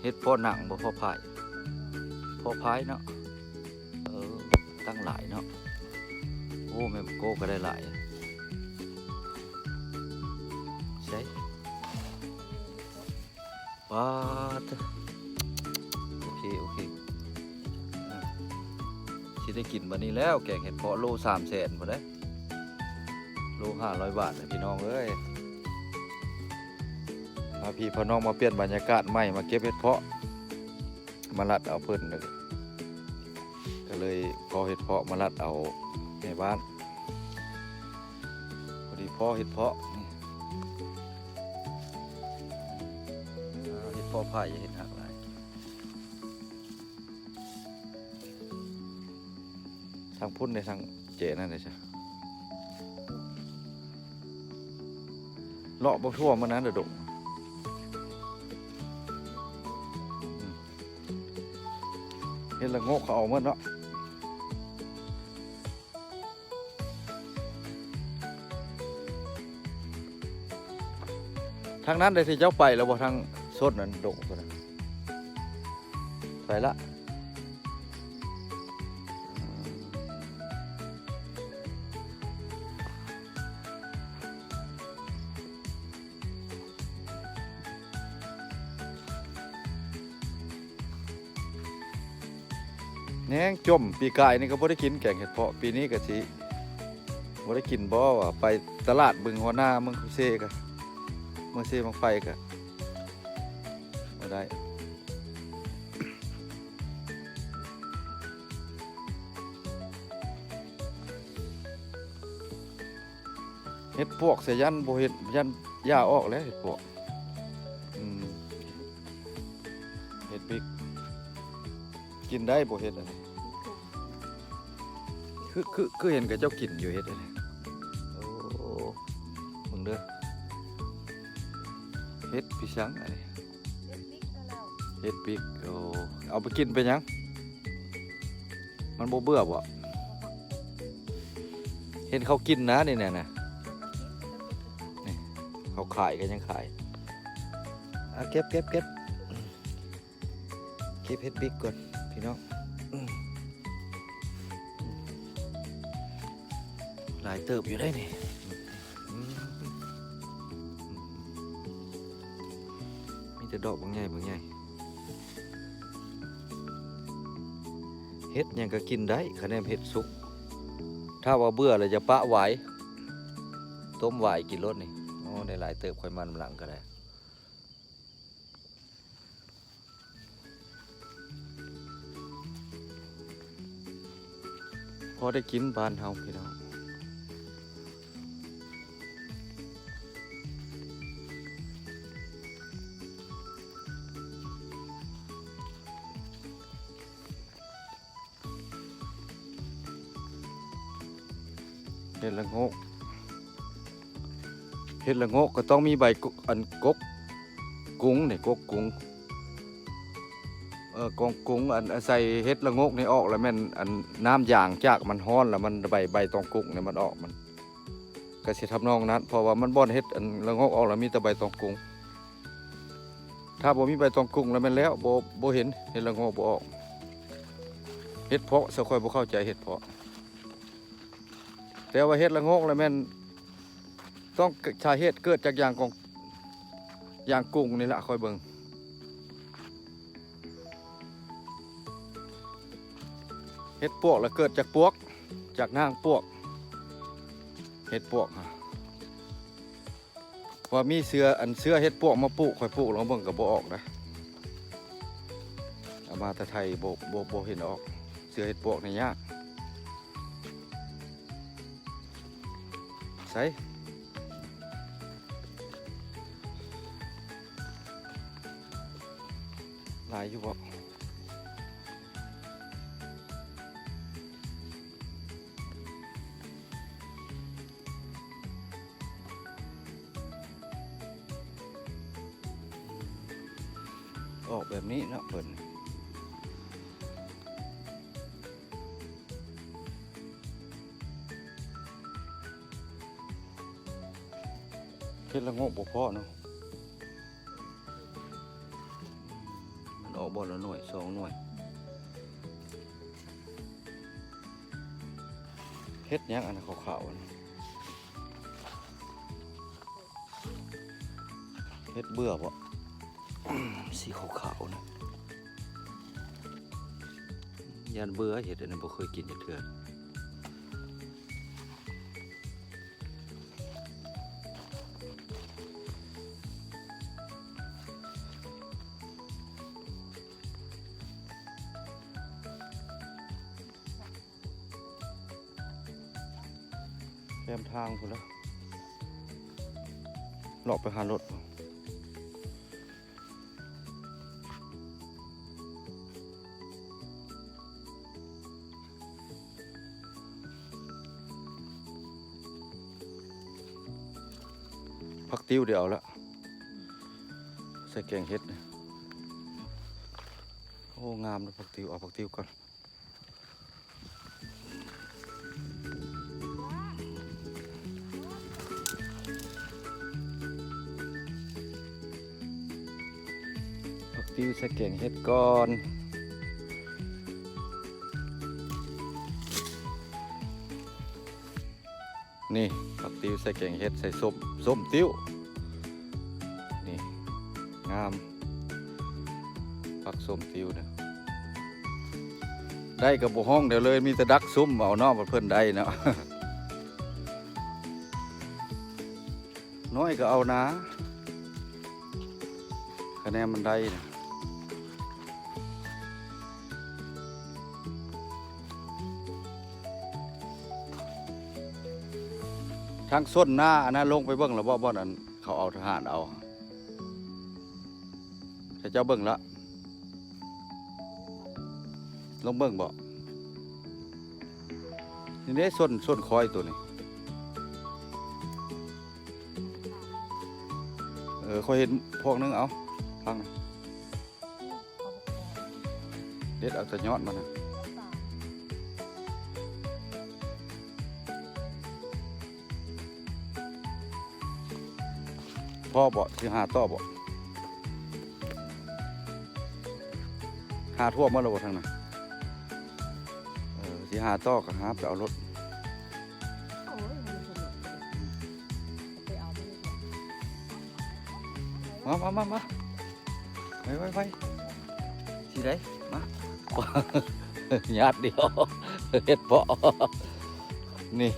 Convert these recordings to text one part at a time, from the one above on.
ເຮັດເພາະໜັງບໍ່ ເພາະພາຍ ເພາະພາຍເນາະ. ເອີ ຕັ້ງຫຼາຍເນາະ. ໂອ້ ແມ່ບັກໂກ້ກໍໄດ້ຫຼາຍ. ໃສ ປາດ ໂອເຄ ໂອເຄ ອ່າ ຊິໄດ້ກິນບັດນີ້ແລ້ວ ແກງເຫັດເຜາະ ໂລສາມແສນພຸ້ນເດ້ ໂລຫ້າຮ້ອຍບາດນະ ພີ່ນ້ອງເອີຍ. ພາພີ່ພານ້ອງມາປ່ຽນບັນຍາກາດໃໝ່ ມາເກັບເຫັດເຜາະ ມາລັດເອົາເພິ່ນ ກໍເລີຍພໍເຫັດເຜາະມາລັດເອົາແມ່ບ້ານ ພໍດີພໍເຫັດເຜາະ. ອ່າ ເຫັດເຜາະພາຍ ເຫັດຮັກຫຼາຍ. ທາງພຸ້ນເດ້ ທາງເຈນັ້ນເດ້ຊະ ເລາະບໍ່ທົ່ວມັນນັ້ນດອກ. ອືມ ເຫັດລະໂງກເຂົາເອົາໝົດເນາະ. ທາງນັ້ນໄດ້ທີ່ເຈົ້າໄປແລ້ວບໍ່? ທາງໂຊນນັ້ນ ດົງໂຊນນັ້ນ ໄປລະ. ແນງຈົ່ມ ປີກາຍນີ້ກໍບໍ່ໄດ້ກິນແກງເຫັດເຜາະ ປີນີ້ກໍຊິບໍ່ໄດ້ກິນບໍ່ວ່າ ໄປຕະຫຼາດບຶງຫົວໜ້າເມືອງຄູເຊກະ ເມືອງເຊບັ້ງໄຟກະບໍ່ໄດ້. ເຫັດປວກຊະ ຢ້ານບໍ່ເຫັດ ຢ້ານຢ່າອອກແລ້ວເຫັດປວກ. ອືມ ເຫັດພິກ ກິນໄດ້ບໍ່ເຫັດອັນນີ້? ຄື ຄື ຄືເຫັນເຂົາເຈົ້າກິນຢູ່ເຫັດອັນນີ້. ໂອ້ ເບິ່ງເດີ ເຫັດພິກສັງອັນນີ້. ເຫັດພິກ ໂອ້ ເອົາໄປກິນໄປຫຍັງ? ມັນບໍ່ເບື່ອບໍ່? ເຫັນເຂົາກິນນະ ນີ້ນະ ນີ້ ເຂົາຂາຍກໍຍັງຂາຍ. ອ່າ ເກັບ ເກັບ ເກັບ ເກັບເຫັດພິກກ່ອນ ພີ່ນ້ອງ. ອືມ ອືມ ຫຼາຍເຕີບຢູ່ເດ້ນີ້. ອືມ ມີແຕ່ດອກບັກໃຫຍ່ ບັກໃຫຍ່. ເຫັດຫຍັງກໍກິນໄດ້ ຄັນແມ່ນເຫັດສຸກ. ຖ້າວ່າເບື່ອແລ້ວຈະປະຫວາຍ ຕົ້ມຫວາຍກິນໂລດນີ້. ໂອ້ ໄດ້ຫຼາຍເຕີບ ຂ້ອຍມານຳຫຼັງກໍໄດ້. ພໍໄດ້ກິນບ້ານເຮົາ ພີ່ນ້ອງ. ເຫັດລະໂງກ ເຫັດລະໂງກກໍຕ້ອງມີໃບ ອັນ ກົກກຸງນີ້ ກົກກຸງ ເອີ ກົກກຸງ ອັນ ໃສ່ເຫັດລະໂງກນີ້ອອກ ແລ້ວແມ່ນ ອັນ ນ້ຳຢາງຈາກມັນຮ້ອນ ແລ້ວມັນໃບ ໃບຕອງກຸງນີ້ມັນອອກ ມັນ ກະຊິທຳນອງນັ້ນ ເພາະວ່າມັນ ບ່ອນເຫັດ ອັນ ລະໂງກອອກແລ້ວມີແຕ່ໃບຕອງກຸງ. ຖ້າບໍ່ມີໃບຕອງກຸງແລ້ວແມ່ນແລ້ວ ບໍ່ ບໍ່ເຫັນ ເຫັດລະໂງກບໍ່ອອກ. ເຫັດເຜາະຊະ ຂ້ອຍບໍ່ເຂົ້າໃຈເຫັດເຜາະ ແຕ່ວ່າເຫັດລະໂງກແລ້ວແມ່ນຕ້ອງ ສາເຫດເກີດຈາກຢາງກອງ ຢາງກຸງນີ້ລະ ຂ້ອຍເບິ່ງ. ເຫັດປວກລະເກີດຈາກປວກ ຈາກນາງປວກ ເຫັດປວກ ວ່າມີເຊື້ອ ອັນ ເຊື້ອເຫັດປວກມາປູກ ຂ້ອຍປູກລອງເບິ່ງກໍບໍ່ອອກນະ ເອົາມາແຕ່ໄທ ບໍ່ ບໍ່ ບໍ່ເຫັນອອກ. ເຊື້ອເຫັດປວກນີ້ຍາກ. ໃສ ຫຼາຍຢູ່ບໍ່? ອອກແບບນີ້ເນາະເພິ່ນ. ເຮັດລະໂງກບໍ່ພໍເນາະ. ບໍ່ລະໜ່ວຍສອງໜ່ວຍ. ເຫັດຫຍັງອັນຂາວໆ ເຫັດເບື່ອບໍ່? ສີຂາວໆ ນະ ຢ້ານເບື່ອ. ເຫັດອັນນີ້ບໍ່ເຄີຍກິນຈັກເທື່ອ. ແຄມທາງພຸ້ນລະ ເລາະໄປຫາລົດ. ຜັກຕິວໄດ້ເອົາລະ ໃສ່ແກງເຫັດ. ໂອ້ ງາມເດ້ຜັກຕິວ. ເອົາຜັກຕິວກ່ອນ. ຜັກຕິວໃສ່ແກງເຫັດກ່ອນ. ນີ້ ຜັກຕິວໃສ່ແກງເຫັດ ໃສ່ສົ້ມ ສົ້ມຕິວ. ນີ້ ງາມ ຜັກສົ້ມຕິວນະ. ໄດ້ກໍບໍ່ຮ້ອງດຽວເລີຍ ມີແຕ່ດັກຊຸມເອົາເນາະ ເພິ່ນໄດ້ເນາະ. ນ້ອຍກໍເອົານາ ຄະແນນມັນໄດ້ນະ. ທາງສົ້ນໜ້າອັນນັ້ນ ລົງໄປເບິ່ງແລ້ວບໍ່? ບ່ອນອັນເຂົາເອົາທະຫານເອົາ ເຂົາເຈົ້າເບິ່ງລະ. ລົງເບິ່ງບໍ່? ນີ້ເດ້ ສົ້ນ ສົ້ນຄອຍໂຕນີ້. ເອີ ຂ້ອຍເຫັນພວກໜຶ່ງ ເອົາ ຟັງ ເດັດເອົາແຕ່ຍອດມັນນະ. ພໍບໍ່? ຊິຫາຕໍ່ບໍ່? ຫາທົ່ວໝົດແລ້ວບໍ່ທາງນັ້ນ? ເອີ ຊິຫາຕໍ່ກໍຫາໄປເອົາໂລດ. ມາ ມາ ມາ ມາ ໄປ ໄປ ໄປ ຊິໄດ້ ມາ ຍາດດຽວ ເຮັດເພາະ ນີ້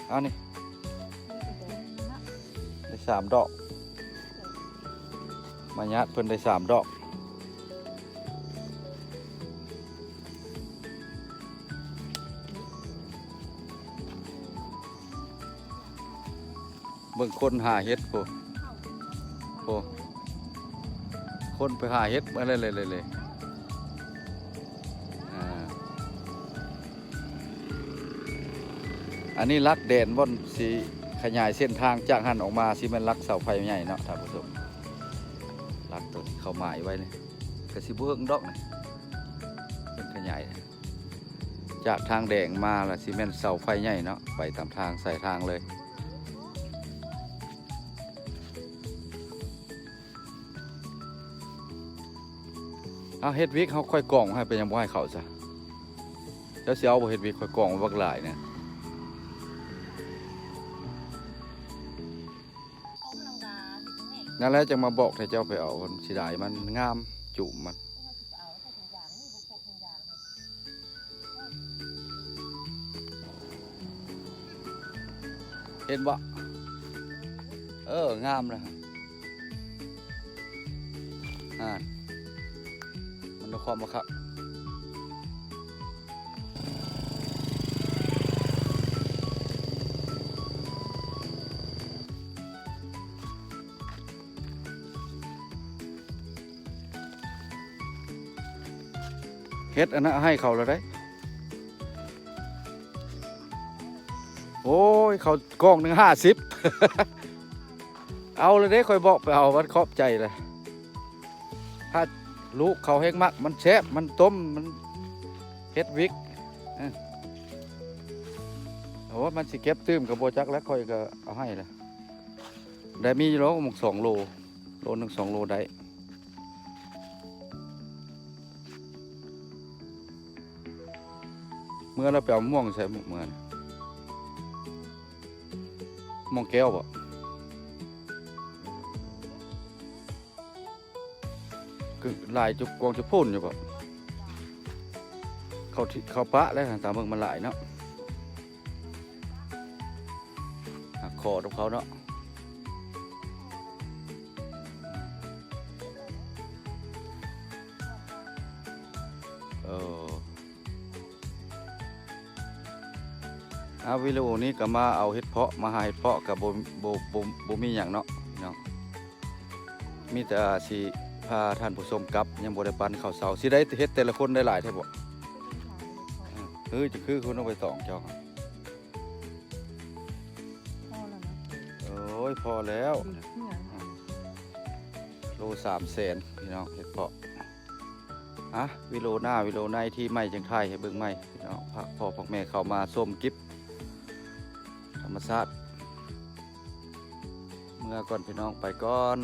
ເອົານີ້ ໄດ້ສາມດອກ ມາຍາດເພິ່ນໄດ້ສາມດອກ. ເບິ່ງຄົນຫາເຫັດພຸ້ນ ໂອ້ ຄົນໄປຫາເຫັດມາເລີຍໆໆໆ. ອ່າ ອັນນີ້ຫຼັກແດນບ່ອນຊິຂະຫຍາຍເສັ້ນທາງຈາກຫັ້ນອອກມາ ຊິແມ່ນຫຼັກເສົາໄຟໃຫຍ່ເນາະທ່ານຜູ້ຊົມ. ຫຼັກໂຕນີ້ເຂົາໝາຍໄວ້ນີ້ ກະຊິບໍ່ເຫິງດອກນີ້ ເພິ່ນຂະຫຍາຍຈາກທາງແດງມາ ລະຊິແມ່ນເສົາໄຟໃຫຍ່ເນາະ ໄປຕາມທາງ ສາຍທາງເລີຍ. ເອົາ ເຮັດວິກເຮົາ ຂ້ອຍກອງໃຫ້ ເປັນຫຍັງບໍ່ໃຫ້ເຂົາຊະ? ເຈົ້າຊິເອົາບໍ່ ເຮັດວິກ ຂ້ອຍກອງໄວ້ບັກຫຼາຍນະ. ນັ້ນແຫຼະ ຈັ່ງມາບອກໃຫ້ເຈົ້າໄປເອົາ ເສຍດາຍມັນງາມ ຈູມມັນ. ເຫັນບໍ່? ເອີ ງາມແລ້ວ ຫັ້ນ ມັນຄວາມມາຄັກ. ເຮັດອັນນັ້ນໃຫ້ເຂົາແລ້ວເດ້. ໂອ້ຍ ເຂົາກອງໜຶ່ງຫ້າສິບ ເອົາແລ້ວເດ້ ຂ້ອຍບອກໄປເອົາ ມັນຂອບໃຈແລ້ວ. ຖ້າລູກເຂົາແຮງມັກ ມັນແຊບ ມັນຕົ້ມ ມັນເຮັດວິກ. ເອີ ໂອ້ ມັນຊິເກັບຕື່ມກໍບໍ່ຈັກແລ້ວ ຂ້ອຍກໍເອົາໃຫ້ແລ້ວ. ໄດ້ມີຢູ່ດອກໝາກສອງໂລ ໂລໜຶ່ງສອງໂລໄດ້. ເມື່ອລາວໄປເອົາມ່ວງໃສ່ ເມື່ອນັ້ນ ມ່ວງແກ້ວບໍ? ຄືຫຼາຍຈຸກວາງຈຸພຸ້ນຢູ່ບໍ? ເຂົາ ເຂົາປະແລ້ວ ຕາມເບິ່ງມັນຫຼາຍເນາະ. ຫາຂໍນຳເຂົາເນາະ. ເອີ ອາ ວິດີໂອນີ້ກໍມາເອົາເຫັດເພາະ ມາຫາເຫັດເພາະ ກໍບໍ່ ບໍ່ ບໍ່ ບໍ່ມີຫຍັງເນາະພີ່ນ້ອງ. ມີແຕ່ຊິພາທ່ານຜູ້ຊົມກັບ ຍັງບໍ່ໄດ້ປັນເຂົ້າເຊົາ. ຊິໄດ້ເຮັດແຕ່ລະຄົນໄດ້ຫຼາຍແທ້ບໍ? ເອີ ຄື ຄືຄຸນເອົາໄປຕອງເຈົ້າ. ພໍແລ້ວນະ. ໂອ້ຍ ພໍແລ້ວ. ໂລສາມແສນພີ່ນ້ອງ ເຫັດເພາະ. ອະ ວິໂລໜ້າ ວິໂລໃນທີ່ໃໝ່ ຈຶ່ງຖ່າຍໃຫ້ເບິ່ງໃໝ່ພີ່ນ້ອງ. ພາພໍ່ພວກແມ່ເຂົ້າມາຊົມກິບທຳມະຊາດ. ເມືອກ່ອນພີ່ນ້ອງ ໄປກ່ອນ.